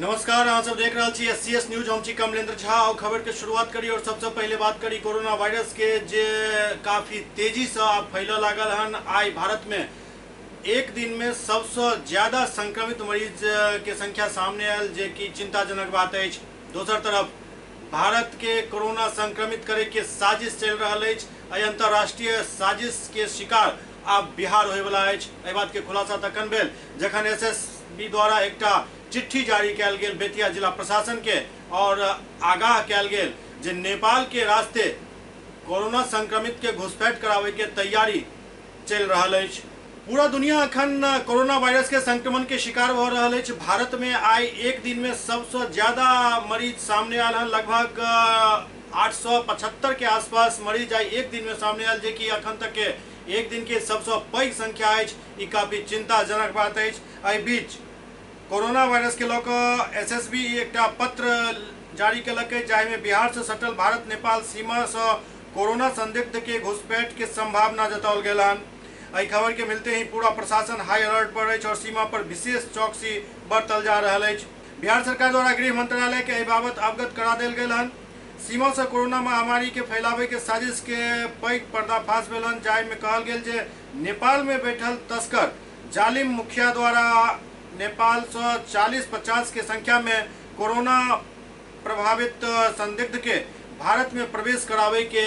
नमस्कार, अहाँ सब देख रहल छी एससीएस न्यूज। हम छी कमलेंद्र झा और खबर के शुरुआत करी और सबसे पहले बात करी कोरोना वायरस के, जे काफी तेजी से आब फैलऽ लागल हन। आइ भारत में एक दिन में सबसे ज्यादा संक्रमित मरीज के संख्या सामने आयल, जे कि चिंताजनक बात अछि। दोसर तरफ भारत के कोरोना संक्रमित करे के साजिश चलि रहल अछि। एहि अंतर्राष्ट्रीय साजिश के शिकार आब बिहार होयवला अछि। एहि बात के खुलासा तखन भेल जखन एसएसबी द्वारा एकटा चिट्ठी जारी कयल गेल बेतिया जिला प्रशासन के और आगाह कयल गेल जे नेपाल के रास्ते कोरोना संक्रमित के घुसपैठ करावे के तैयारी चलि रहल अछि। पूरा दुनिया अखन कोरोना वायरस के संक्रमण के शिकार भऽ रहल अछि। भारत में आइ एक दिन में सबसे ज्यादा मरीज सामने आयल हन। लगभग 875 के आसपास मरीज आइ एक दिन में सामने आयल, जे कि अखन तक के एक दिन के सबसे पैघ संख्या अछि। ई काफी चिंताजनक बात अछि। एहि बीच कोरोना वायरस के लऽ कऽ एसएसबी एकटा पत्र जारी केलक अछि, जाहिमे बिहार से सटल भारत नेपाल सीमा से कोरोना संदिग्ध के घुसपैठ के संभावना जताओल गेल हन। एहि खबर के मिलते ही पूरा प्रशासन हाई अलर्ट पर अछि और सीमा पर विशेष चौकसी बरतल जा रहल अछि। बिहार सरकार द्वारा गृह मंत्रालय के एहि बाबत अवगत करा देल गेल हन। सीमा से कोरोना महामारी के फैलावे के साजिश के पैघ पर्दाफाश भेल हन, जाहिमे कहल गेल जे नेपाल में बैठल तस्कर जालिम मुखिया द्वारा नेपाल से 40-50 के संख्या में कोरोना प्रभावित संदिग्ध के भारत में प्रवेश करावे के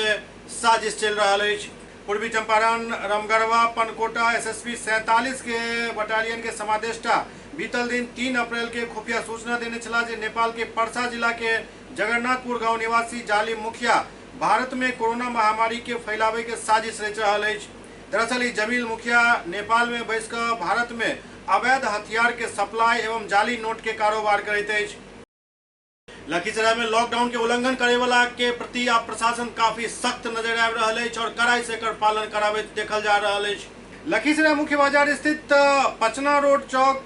साजिश चलि रहल अछि। पूर्वी चंपारण रमगढ़वा पनकोटा एसएसबी 47 के बटालियन के समादेष्टा बीतल दिन 3 अप्रैल के खुफिया सूचना देने छला जे नेपाल के परसा जिला के जगन्नाथपुर गांव निवासी जालिम मुखिया भारत में कोरोना महामारी के फैलावे के साजिश रचि रहल अछि। दरअसल ई जमील मुखिया नेपाल में बैस कऽ भारत में अवैध हथियार के सप्लाई एवं जाली नोट के कारोबार करैत अछि। लखीसराय में लॉकडाउन के उल्लंघन करे वाला के प्रति आब प्रशासन काफी सख्त नजर आबि रहल अछि और कड़ाई से एकर पालन कराबैत देखल जा रहल अछि। लखीसराय मुख्य बाजार स्थित पचना रोड चौक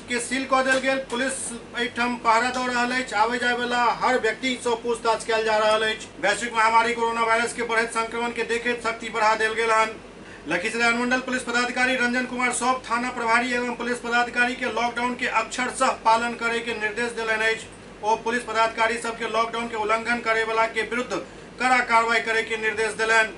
के सील कऽ देल गेल। पुलिस एहिठाम पहरा दऽ रहल अछि। आबै जाय वाला हर व्यक्ति सँ पूछताछ कयल जा रहल अछि। वैश्विक महामारी कोरोना वायरस के बढ़ैत संक्रमण के देखैत सख्ती बढ़ा देल गेल हन। लखीसराय अनुमंडल पुलिस पदाधिकारी रंजन कुमार सब थाना प्रभारी एवं पुलिस पदाधिकारी के लॉकडाउन के अक्षरशः पालन करे के निर्देश देलनि अछि। ओ पुलिस पदाधिकारी सबके लॉकडाउन के उल्लंघन करे वाला के विरुद्ध कड़ा कार्रवाई करे के निर्देश देलनि।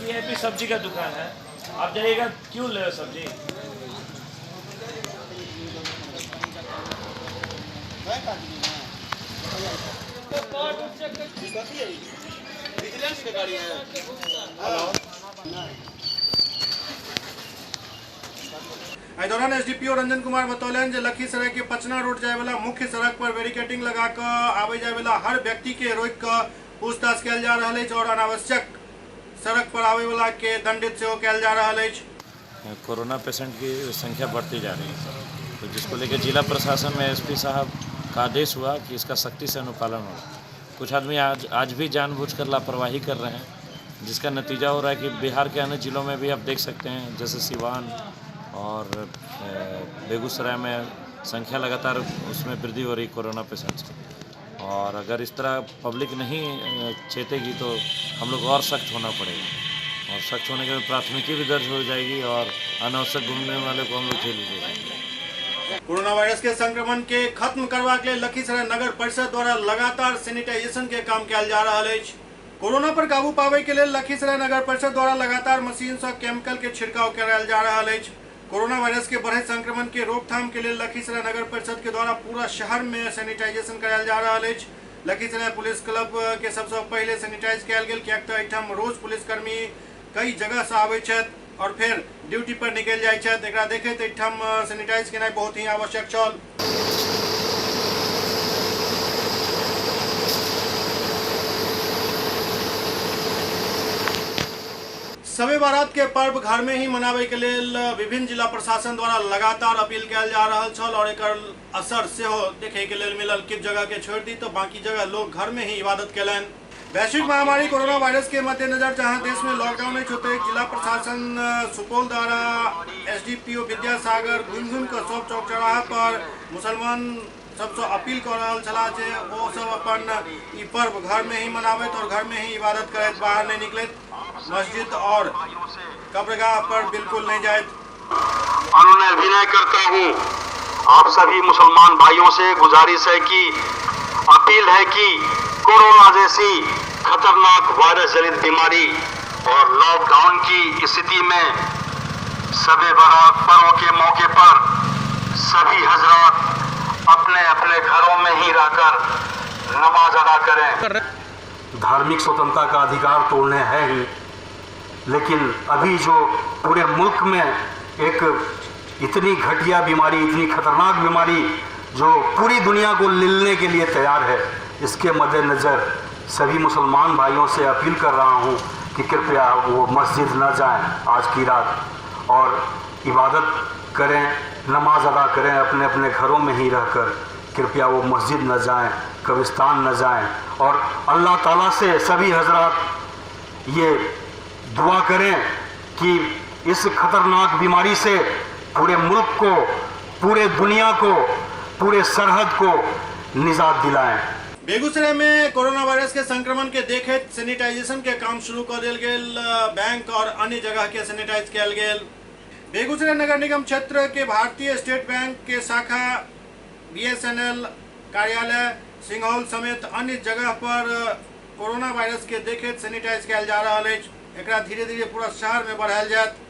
वीआईपी सब्जी का दुकान है, आप जाइएगा क्यों ले सब्जी? विजिलेंस के गाड़ी है। एहि दौरान एसडीपीओ रंजन कुमार बतौलनि जे लखीसराय के पचना रोड जाय वाला मुख्य सड़क पर बैरिकेडिंग लगा कऽ आबै जाय वाला हर व्यक्ति के रोकि कऽ पूछताछ कयल जा रहल अछि और अनावश्यक सड़क पर आबै वाला के दंडित सेहो कयल जा रहल अछि। कोरोना पेशेंट की संख्या बढ़ती जा रही है, तो जिसको लेकर जिला प्रशासन में एसपी साहब का आदेश हुआ कि इसका सख्ती से अनुपालन हो। कुछ आदमी आज आज भी जानबूझकर लापरवाही कर रहे हैं, जिसका नतीजा हो रहा है कि बिहार के अन्य ज़िलों में भी आप देख सकते हैं, जैसे सिवान और बेगूसराय में संख्या लगातार उसमें वृद्धि हो रही कोरोना पेशेंट्स की। और अगर इस तरह पब्लिक नहीं चेतेगी तो हम लोग और सख्त होना पड़ेगा, और सख्त होने के बाद प्राथमिकी भी दर्ज हो जाएगी और अनावश्यक घूमने वाले को हम लोग जेल भी भेजेंगे। कोरोना वायरस के संक्रमण के खत्म करबाक लेल लखीसराय नगर परिषद द्वारा लगातार सैनिटाइजेशन के काम कयल जा रहल अछि। कोरोना पर काबू पाबै के लेल लखीसराय नगर परिषद द्वारा लगातार मशीन सँ केमिकल के छिड़काव करायल जा रहल अछि। कोरोना वायरस के बढ़ैत संक्रमण के रोकथाम के लेल लखीसराय नगर परिषद के द्वारा पूरा शहर में सैनिटाइजेशन करायल जा रहल अछि। लखीसराय पुलिस क्लब के सबसँ पहिले सैनिटाइज कयल गेल, किएक तऽ एहिठाम रोज पुलिसकर्मी कई जगह सँ आबै छथि और फेर ड्यूटी पर निकलि जाइ छथि। एकरा देखैत एहिठाम सैनिटाइज केनाइ बहुत ही आवश्यक छल। शबे बारात के पर्व घर में ही मनावे के लेल विभिन्न जिला प्रशासन द्वारा लगातार अपील कयल जा रहल छल और एकर असर सेहो देखे के लेल मिलल। किछु जगह के छोड़ि दी तो बाकी जगह लोग घर में ही इबादत केलनि। वैश्विक महामारी कोरोना वायरस के मद्देनजर जहां देश में लॉकडाउन अछि, ओतहि जिला प्रशासन सुपौल द्वारा एसडीपीओ विद्यासागर घुमि घुमि कऽ सब चौक चौराहा पर मुसलमान सबसँ अपील कऽ रहल छलाह जे ओ सब अपन ई पर्व घर में ही मनाबैत और घर में ही इबादत करैत, बाहर नहीं निकलैत, मस्जिद और कब्रगाह पर बिल्कुल नहीं जाइत। अनुनय विनय करता हूँ आप सभी मुसलमान भाइयों से गुजारिश है कि अपील है कि कोरोना जैसी खतरनाक वायरस जनित बीमारी और लॉकडाउन की स्थिति में शबे बारात पर्व के मौके पर सभी हजरात अपने अपने घरों में ही रहकर नमाज अदा करें। धार्मिक स्वतंत्रता का अधिकार तो उन्हें है ही, लेकिन अभी जो पूरे मुल्क में एक इतनी घटिया बीमारी, इतनी खतरनाक बीमारी जो पूरी दुनिया को लीलने के लिए तैयार है, इसके मद्देनज़र सभी मुसलमान भाइयों से अपील कर रहा हूँ कि कृपया वो मस्जिद न जाएं आज की रात और इबादत करें, नमाज अदा करें अपने अपने घरों में ही रहकर। कृपया वो मस्जिद न जाएं, कब्रिस्तान न जाएं और अल्लाह ताला से सभी हजरात ये दुआ करें कि इस खतरनाक बीमारी से पूरे मुल्क को, पूरे दुनिया को, पूरे सरहद को निजात दिलाएं। बेगूसराय में कोरोना वायरस के संक्रमण के देखैत सैनिटाइजेशन के काम शुरू कर देल गेल। बैंक और अन्य जगह के सैनिटाइज कयल गेल। बेगूसराय नगर निगम क्षेत्र के भारतीय स्टेट बैंक के शाखा, बीएसएनएल कार्यालय, सिंघौल समेत अन्य जगह पर कोरोना वायरस के देखैत सैनिटाइज कयल जा रहल अछि। एकरा धीरे धीरे पूरा शहर में बढ़ायल जायत।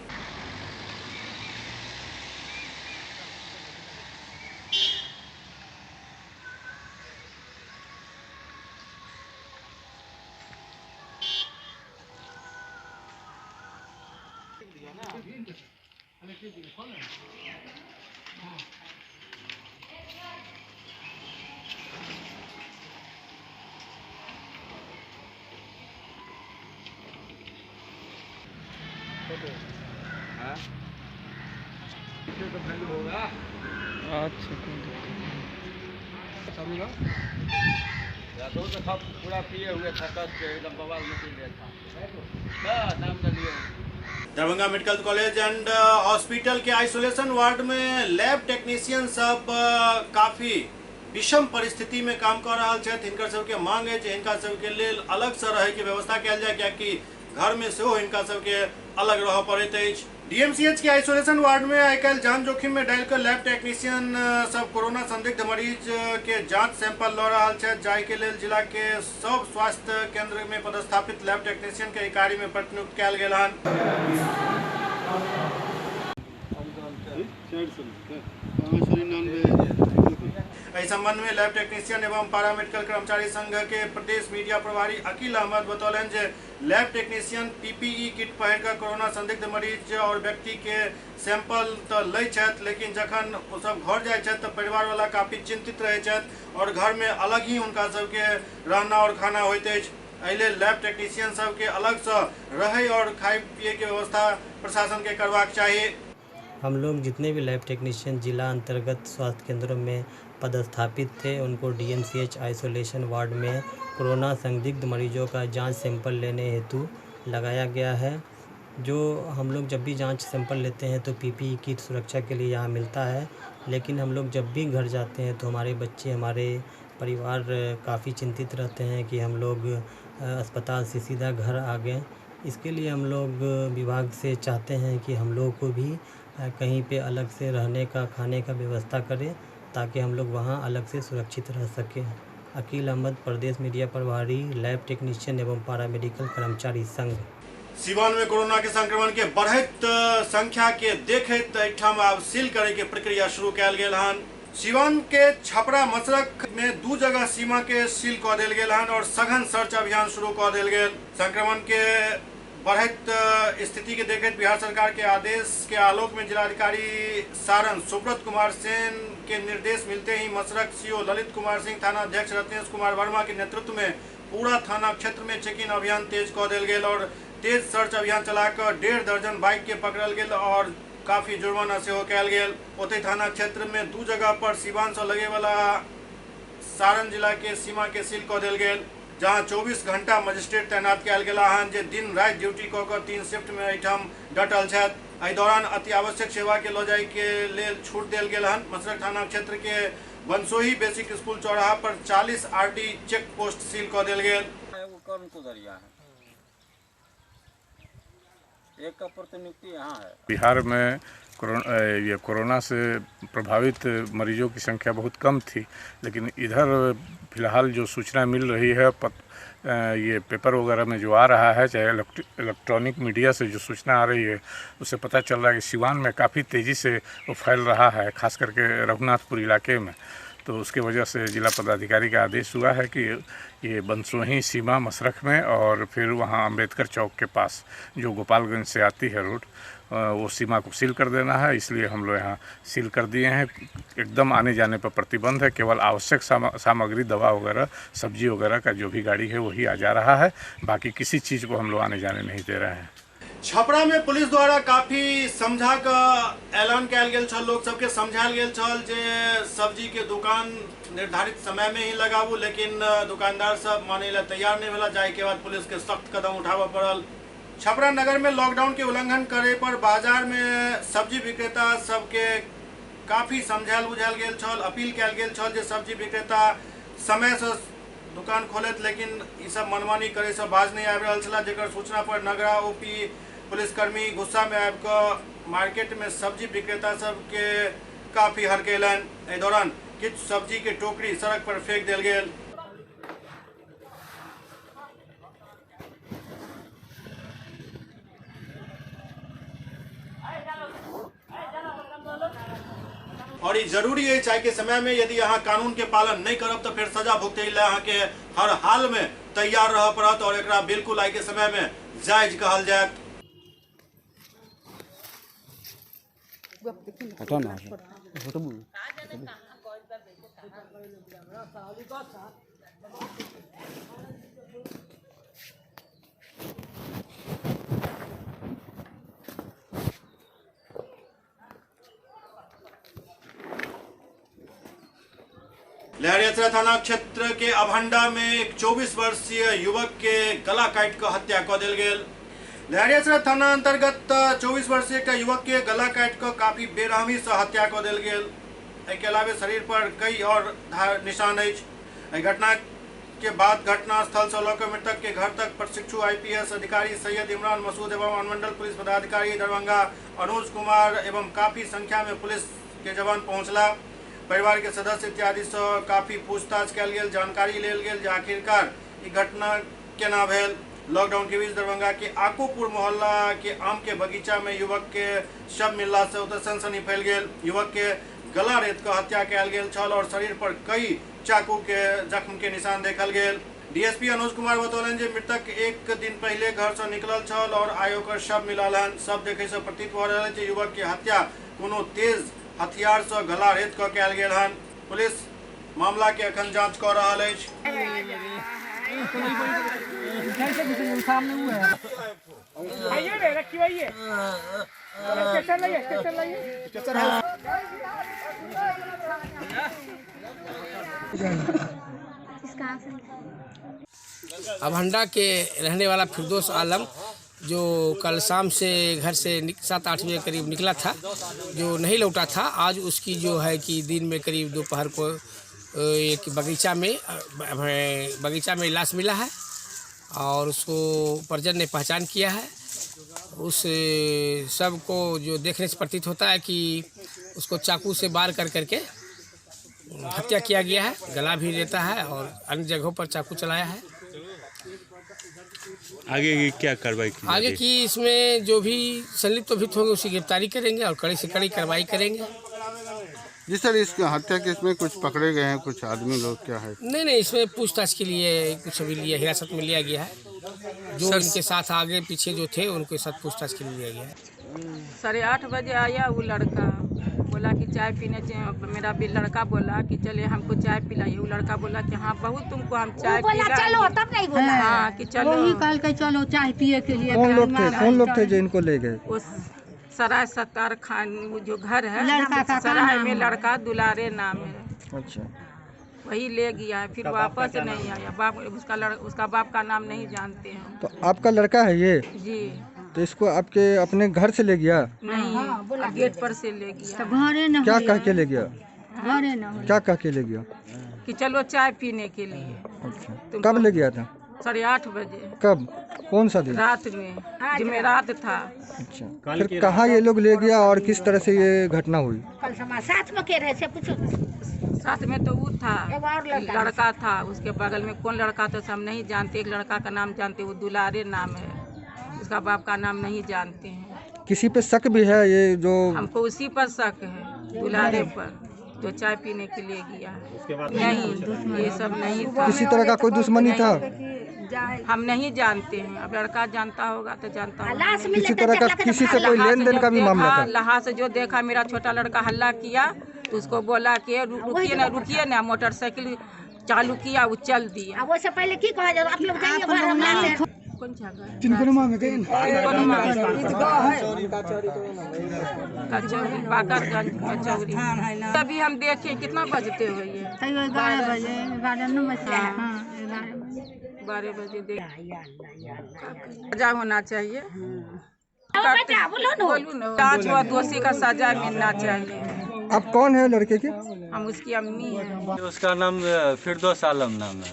अच्छा पूरा पिए हुए था एकदम बवाल मची गया था नाम लिए। Darbhanga medical college and hospital के आइसोलेशन वार्ड में लैब टेक्नीशियन सब काफी विषम परिस्थिति में काम कर रहा छथि। हिनकर सबके मांग है जे हिनका सबके लेल अलग से रहे के व्यवस्था कयल जाय, कियाकि घर में सेहो हिनका सबके अलग रह पड़ैत अछि। डीएमसीएच के आइसोलेशन वार्ड में आइ काल्हि जान जोखिम में डालि कऽ लैब टेक्नीशियन सब कोरोना संदिग्ध मरीज के जांच सैंपल लऽ रहल छथि, जाहि के लेल जिला के सब स्वास्थ्य केंद्र में पदस्थापित लैब टेक्नीशियन के एहि कार्य में प्रतिनियुक्त कयल गेल हन। एहि संबंध में लैब टेक्नीशियन एवं पारामेडिकल कर्मचारी संघ के प्रदेश मीडिया प्रभारी अकील अहमद बतौलनि जे लैब टेक्नीशियन पीपीई किट पहिर कऽ कोरोना संदिग्ध मरीज और व्यक्ति के सैंपल तऽ लै छथि, लेकिन जखन ओ सब घर जाइ छथि तऽ परिवार वाला काफी चिंतित रहै छथि और घर में अलग ही हुनका सबके रहना और खाना होइत अछि। एहि लेल लैब टेक्नीशियन सबके अलगसँ रहै और खाय पिए के व्यवस्था प्रशासन के करबाक चाही। हम लोग जितने भी लैब टेक्नीशियन जिला अंतर्गत स्वास्थ्य केंद्रों में पदस्थापित थे, उनको डीएमसीएच आइसोलेशन वार्ड में कोरोना संदिग्ध मरीजों का जांच सैंपल लेने हेतु लगाया गया है। जो हम लोग जब भी जांच सैंपल लेते हैं तो पीपीई किट सुरक्षा के लिए यहाँ मिलता है, लेकिन हम लोग जब भी घर जाते हैं तो हमारे बच्चे, हमारे परिवार काफ़ी चिंतित रहते हैं कि हम लोग अस्पताल से सीधा घर आ गए। इसके लिए हम लोग विभाग से चाहते हैं कि हम लोगों को भी कहीं पे अलग से रहने का, खाने का व्यवस्था करें, ताकि हम लोग वहाँ अलग से सुरक्षित रह सकें। अकील अहमद, प्रदेश मीडिया प्रभारी, लैब टेक्नीशियन एवं पारामेडिकल कर्मचारी संघ। सीवान में कोरोना के संक्रमण के बढ़ैत संख्या के देखैत एहिठाम आब सील करे के प्रक्रिया शुरू कयल गेल हन। सीवान के छपरा मसरख में दू जगह सीमा के सील कऽ देल गेल हन और सघन सर्च अभियान शुरू कऽ देल गेल। संक्रमण के बढ़ैत स्थिति के देखैत बिहार सरकार के आदेश के आलोक में जिलाधिकारी सारण सुब्रत कुमार सेन के निर्देश मिलते ही मसरख सीओ ललित कुमार सिंह, थाना अध्यक्ष रत्नेश कुमार वर्मा के नेतृत्व में पूरा थाना क्षेत्र में चेकिंग अभियान तेज कऽ देल गेल और तेज सर्च अभियान चलाकर 1.5 दर्जन बाइक के पकड़ल गेल और काफी जुर्माना सेहो कयल गेल। ओतहि थाना क्षेत्र में दू जगह पर सीवान से लगे वाला सारण जिला के सीमा के सील कऽ देल गेल, जहां 24 घंटा मजिस्ट्रेट तैनात कयल गेला हन जे दिन राति ड्यूटी कऽ कऽ 3 शिफ्ट में एहिठाम डटल छथि। एहि दौरान अति आवश्यक सेवा के लऽ जाय के लेल छूट देल गेल हन। मसरख थाना क्षेत्र के बनसोही बेसिक स्कूल चौराहा पर 40 आरडी चेक पोस्ट सील कऽ देल गेल। वो कौन को दरिया है, एक का प्रतिनियुक्ति यहाँ है। बिहार में कोरोना से प्रभावित मरीजों की संख्या बहुत कम थी, लेकिन इधर फिलहाल जो सूचना मिल रही है, ये पेपर वगैरह में जो आ रहा है, चाहे इलेक्ट्रॉनिक मीडिया से जो सूचना आ रही है, उससे पता चल रहा है कि सिवान में काफ़ी तेज़ी से वो फैल रहा है, खास करके रघुनाथपुर इलाके में। तो उसके वजह से जिला पदाधिकारी का आदेश हुआ है कि ये बनसोही सीमा मसरख में और फिर वहाँ अम्बेडकर चौक के पास जो गोपालगंज से आती है रोड, वो सीमा को सील कर देना है। इसलिए हम लोग यहाँ सील कर दिए हैं। एकदम आने जाने पर प्रतिबंध है, केवल आवश्यक सामग्री, दवा वगैरह, सब्जी वगैरह का जो भी गाड़ी है वही आ जा रहा है, बाकी किसी चीज़ को हम लोग आने जाने नहीं दे रहे हैं। छपरा में पुलिस द्वारा काफी समझा का ऐलान कयल गेल छल, लोग सबके समझायल गेल छल जे सब्जी के दुकान निर्धारित समय में ही लगाबू, लेकिन दुकानदार सब माने ला तैयार नहीं भेला, जाहि के बाद पुलिस के सख्त कदम उठाबऽ पड़ल। छपरा नगर में लॉकडाउन के उल्लंघन करे पर बाजार में सब्जी विक्रेता सबके काफी समझायल बुझायल गेल छल, अपील कयल गेल छल जे सब्जी विक्रेता समय से दुकान खोलत, लेकिन ई सब मनमानी करे से बाज नहीं आबि रहल छला, जेकर सूचना पर नगरा ओपी पुलिसकर्मी गुस्सा में आबि कऽ मार्केट में सब्जी विक्रेता सबके काफी हरकेलनि। एहि दौरान किछु सब्जी के टोकरी सड़क पर फेंक देल गेल। और ई जरूरी है आइ के समय में यदि अहाँ कानून के पालन नहीं करब तो फिर सजा भुगतै ला अहाँ के हर हाल में तैयार रह पड़त और एकरा बिल्कुल आइ के समय में जायज कहल जायत। लहरियासराय थाना क्षेत्र के अभंडा में एक 24 वर्षीय युवक के गला काटि कऽ हत्या कऽ देल गेल। लहरियासराय थाना अंतर्गत 24 वर्षीय एक युवक के गला काटि कऽ काफी बेरहमी से हत्या कऽ देल गेल। एहिके अलावे शरीर पर कई और निशान अछि। एहि घटना के बाद घटनास्थल से लऽ कऽ मृतक के घर तक प्रशिक्षु आईपीएस अधिकारी सैयद इमरान मसूद एवं अनुमंडल पुलिस पदाधिकारी दरभंगा अनुज कुमार एवं काफी संख्या में पुलिस के जवान पहुँचला। परिवार के सदस्य इत्यादि से काफी पूछताछ कयल गेल, जानकारी लेल गेल जे आखिरकार ई घटना केना भेल। लॉकडाउन के बीच दरभंगा के आकोपुर मोहल्ला के आम के बगीचा में युवक के शव मिलला से ओतऽ सनसनी फैल गेल। युवक के गला रेत कऽ हत्या कयल गेल छल और शरीर पर कई चाकू के जख्म के निशान देखल गेल। डीएसपी अनुज कुमार बतौलनि जे मृतक एक दिन पहिले घर से निकलल छल और आइ ओकर शव मिलल हन। शव देखै से प्रतीत भऽ रहल जे युवक के हत्या कोनो तेज हथियार से गला रेत कऽ कयल गेल हन। पुलिस मामला के अखन जांच कऽ रहल अछि। अभंडा के रहने वाला फिरदौस आलम जो कल शाम से घर से 7-8 बजे करीब निकला था, जो नहीं लौटा था, आज उसकी जो है कि दिन में करीब दोपहर को एक बगीचा में लाश मिला है और उसको परिजन ने पहचान किया है। उस सब को जो देखने से प्रतीत होता है कि उसको चाकू से वार कर करके हत्या किया गया है, गला भी लेता है और अन्य जगहों पर चाकू चलाया है। आगे की क्या कार्रवाई की? आगे की इसमें जो भी संलिप्त अभियुक्त होंगे उसकी गिरफ्तारी करेंगे और कड़ी से कड़ी कार्रवाई करेंगे। जी सर, इस हत्या केस में कुछ पकड़े गए हैं कुछ आदमी लोग, क्या है? नहीं नहीं, इसमें पूछताछ के लिए कुछ अभी लिया, हिरासत में लिया गया है। जो इनके साथ आगे पीछे जो थे उनके साथ पूछताछ के लिए लिया गया है। 8:30 बजे आया वो लड़का, बोला कि चाय पीने चाहिए। मेरा भी लड़का बोला कि चले हमको चाय पिलाइए। वो लड़का बोला कि हाँ बहुत तुमको हम चाय बोला चलो तब नहीं बोला। हाँ कि चलो, वही कल के चलो चाय पिए के लिए। कौन लोग थे, कौन लोग थे जो इनको ले गए? वो सराय सत्तार खान वो जो घर है लड़का का सराय में लड़का दुलारे नाम है। अच्छा, वही ले गया है, फिर वापस नहीं आया। बाप उसका उसका बाप का नाम नहीं जानते हैं। तो आपका लड़का है ये? जी। तो इसको आपके अपने घर से ले गया? नहीं, गेट पर से ले गया। तो घरे न क्या कह के ले गया? क्या कह के ले गया? कि चलो चाय पीने के लिए। अच्छा, कब ले गया था? 8:30 बजे। कब, कौन सा दिन? रात में, जुमेरात था। अच्छा, फिर कहाँ ये लोग ले गया और किस तरह से ये घटना हुई? कल साथ में के रहे थे कुछ? साथ में तो वो था, लड़का था उसके बगल में। कौन लड़का था हम नहीं जानते, एक लड़का का नाम जानते, वो दुलारे नाम है, उसका बाप का नाम नहीं जानते हैं। किसी पे शक भी है ये जो? हमको उसी पर शक है, दुलारे पर, जो चाय पीने के लिए गया। नहीं, ये सब नहीं था। किसी तरह का कोई दुश्मनी था? हम नहीं जानते हैं, अब लड़का जानता होगा तो जानता होगा। किसी तरह का किसी से कोई लेन then का भी मामला था? लहास जो देखा, मेरा छोटा लड़का हल्ला किया तो उसको बोला कि रुकिए ना, रुकिए ना, मोटरसाइकिल चालू किया, वो चल दिया। वो से पहले की कहा आप लोग जाइए। कौन जगह? कचौरी, बाकरगंज कचौरी। तभी हम देखे कितना बजते हुए, 11 बजे, 12 बजे देख। सजा होना चाहिए, जांच हुआ दोषी का सजा मिलना चाहिए। अब कौन है लड़के के? हम उसकी अम्मी है। उसका नाम फिरदौस आलम नाम है।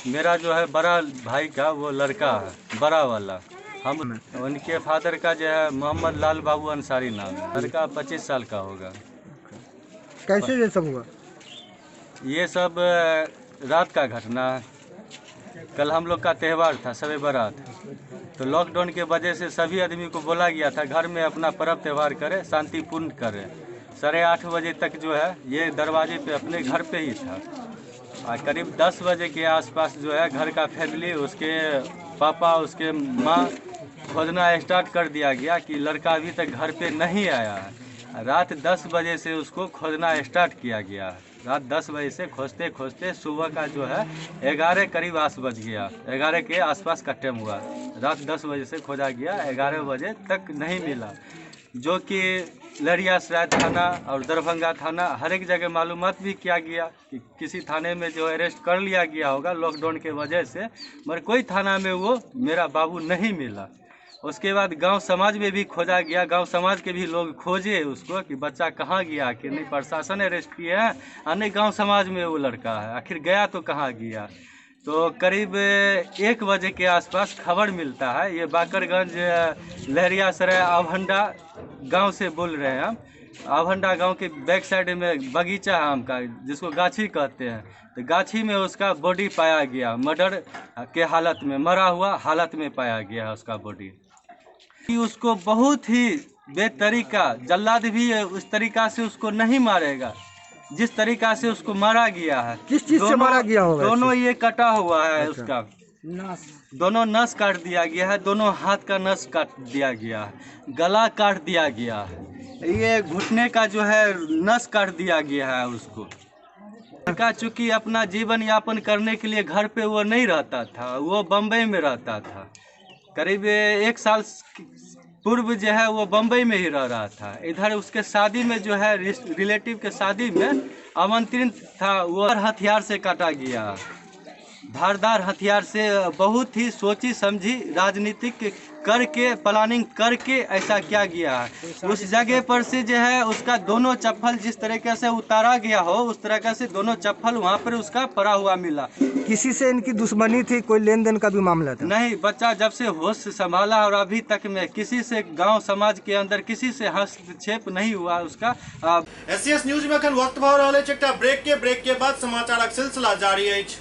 मेरा जो है बड़ा भाई का वो लड़का है, बड़ा वाला। हम उनके फादर का जो है मोहम्मद लाल बाबू अंसारी नाम है। लड़का 25 साल का होगा। कैसे ये सब हुआ? ये सब रात का घटना है। कल हम लोग का त्यौहार था, शब बारात, तो लॉकडाउन के वजह से सभी आदमी को बोला गया था घर में अपना पर्व त्यौहार करें, शांतिपूर्ण करें। 8:30 बजे तक जो है ये दरवाजे पे अपने घर पे ही था। और करीब 10 बजे के आसपास जो है घर का फैमिली, उसके पापा, उसके माँ खोजना स्टार्ट कर दिया गया कि लड़का अभी तक घर पे नहीं आया है। रात 10 बजे से उसको खोजना स्टार्ट किया गया है। रात 10 बजे से खोजते खोजते सुबह का जो है 11 करीब आस बज गया, 11 के आसपास का टाइम हुआ। रात 10 बजे से खोजा गया, 11 बजे तक नहीं मिला। जो कि लहरियासराय थाना और दरभंगा थाना हर एक जगह मालूमात भी किया गया कि किसी थाने में जो अरेस्ट कर लिया गया होगा लॉकडाउन के वजह से, मगर कोई थाना में वो मेरा बाबू नहीं मिला। उसके बाद गांव समाज में भी खोजा गया, गांव समाज के भी लोग खोजे उसको कि बच्चा कहाँ गया, कि नहीं प्रशासन अरेस्ट किया है और नहीं गांव समाज में वो लड़का है, आखिर गया तो कहाँ गया। तो करीब 1 बजे के आसपास खबर मिलता है, ये बाकरगंज लहरियासराय आभंडा गांव से बोल रहे हैं हम। आभंडा गांव के बैक साइड में बगीचा है आम का, जिसको गाछी कहते हैं, तो गाछी में उसका बॉडी पाया गया, मर्डर के हालत में, मरा हुआ हालत में पाया गया है उसका बॉडी। उसको बहुत ही बेतरीका, जल्लाद भी उस तरीका से उसको नहीं मारेगा जिस तरीका से उसको मारा गया है। किस चीज से मारा गया होगा? दोनों ये कटा हुआ है उसका, दोनों नस काट दिया गया है, दोनों हाथ का नस काट दिया गया है, गला काट दिया गया है, ये घुटने का जो है नस काट दिया गया है उसको। लड़का चूँकि अपना जीवन यापन करने के लिए घर पे वो नहीं रहता था, वो बम्बई में रहता था। करीब 1 साल पूर्व जो है वो बम्बई में ही रह रहा था। इधर उसके शादी में जो है रिलेटिव के शादी में आमंत्रित था, वो हथियार से काटा गया, धारदार हथियार से। बहुत ही सोची समझी राजनीतिक करके, प्लानिंग करके ऐसा किया गया है। उस जगह पर से जो है उसका दोनों चप्पल जिस तरीके से उतारा गया हो, उस तरीके से दोनों चप्पल वहाँ पर उसका पड़ा हुआ मिला। किसी से इनकी दुश्मनी थी, कोई लेन then का भी मामला था? नहीं, बच्चा जब से होश संभाला और अभी तक में किसी से गाँव समाज के अंदर किसी से हस्तक्षेप नहीं हुआ उसका। एससीएस न्यूज में अखन वक्त भऽ रहल अछि एकटा ब्रेक के, ब्रेक के बाद समाचारक सिलसिला जारी अछि।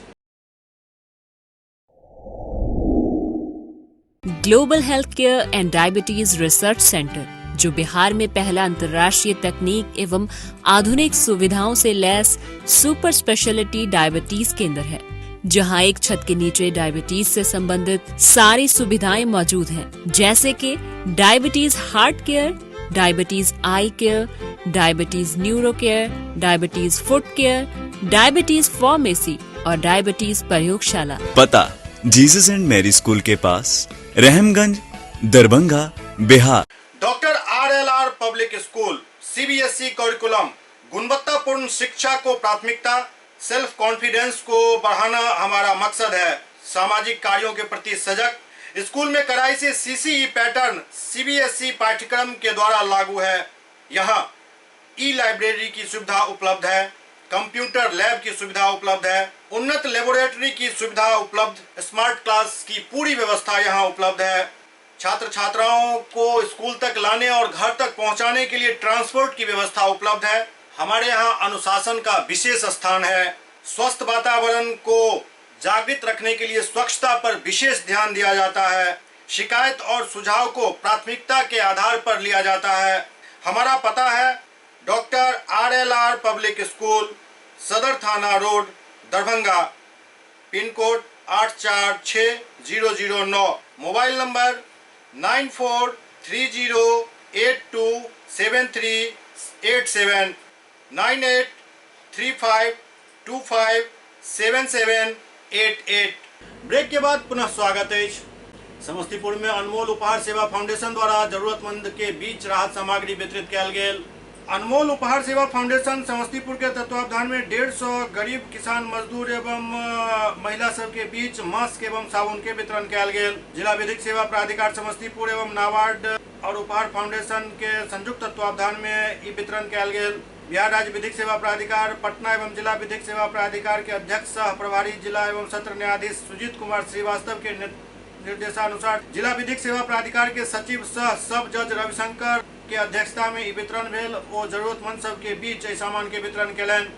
Global health care and diabetes research centre, जो बिहार में पहला अंतर्राष्ट्रीय तकनीक एवं आधुनिक सुविधाओं से लैस सुपर स्पेशलिटी डायबिटीज केंद्र है, जहां एक छत के नीचे डायबिटीज से संबंधित सारी सुविधाएं मौजूद हैं, जैसे कि diabetes heart care, diabetes eye care, diabetes neuro care, diabetes foot care, diabetes pharmacy और डायबिटीज प्रयोगशाला। पता जीसस एंड मैरी स्कूल के पास, Rahamganj, Darbhanga, Bihar. Doctor RLR public school, CBSE curriculum, गुणवत्तापूर्ण शिक्षा को प्राथमिकता, सेल्फ कॉन्फिडेंस को बढ़ाना हमारा मकसद है। सामाजिक कार्यों के प्रति सजग, स्कूल में कड़ाई से सीसीई पैटर्न सीबीएसई पाठ्यक्रम के द्वारा लागू है। यहाँ ई लाइब्रेरी की सुविधा उपलब्ध है। कंप्यूटर लैब की सुविधा उपलब्ध है। उन्नत लेबोरेटरी की सुविधा उपलब्ध, स्मार्ट क्लास की पूरी व्यवस्था यहाँ उपलब्ध है। छात्र छात्राओं को स्कूल तक लाने और घर तक पहुँचाने के लिए ट्रांसपोर्ट की व्यवस्था उपलब्ध है। हमारे यहाँ अनुशासन का विशेष स्थान है। स्वस्थ वातावरण को जागृत रखने के लिए स्वच्छता पर विशेष ध्यान दिया जाता है। शिकायत और सुझाव को प्राथमिकता के आधार पर लिया जाता है। हमारा पता है doctor RLR public school, Sadar थाना road, Darbhanga, pin code 846009, mobile number 9430827387, 9835257788। Break के बाद पुनः स्वागत है। समस्तीपुर में अनमोल उपहार सेवा फाउंडेशन द्वारा जरूरतमंद के बीच राहत सामग्री वितरित कयल गेल। अनमोल उपहार सेवा फाउंडेशन समस्तीपुर के तत्वावधान में 150 गरीब किसान मजदूर एवं महिला सब के बीच मास्क एवं साबुन के वितरण कयल गेल। जिला विधिक सेवा प्राधिकार समस्तीपुर एवं नाबार्ड और उपहार फाउंडेशन के संयुक्त तत्वावधान में ई वितरण कयल गेल। बिहार राज्य विधिक सेवा प्राधिकार पटना एवं जिला विधिक सेवा प्राधिकार के अध्यक्ष सह प्रभारी जिला एवं सत्र न्यायाधीश सुजीत कुमार श्रीवास्तव के निर्देशानुसार जिला विधिक सेवा प्राधिकार के सचिव सह सब जज रविशंकर के अध्यक्षता में ई वितरण भेल। ओ जरूरतमंद सब के बीच एहि सामान के वितरण केलनि।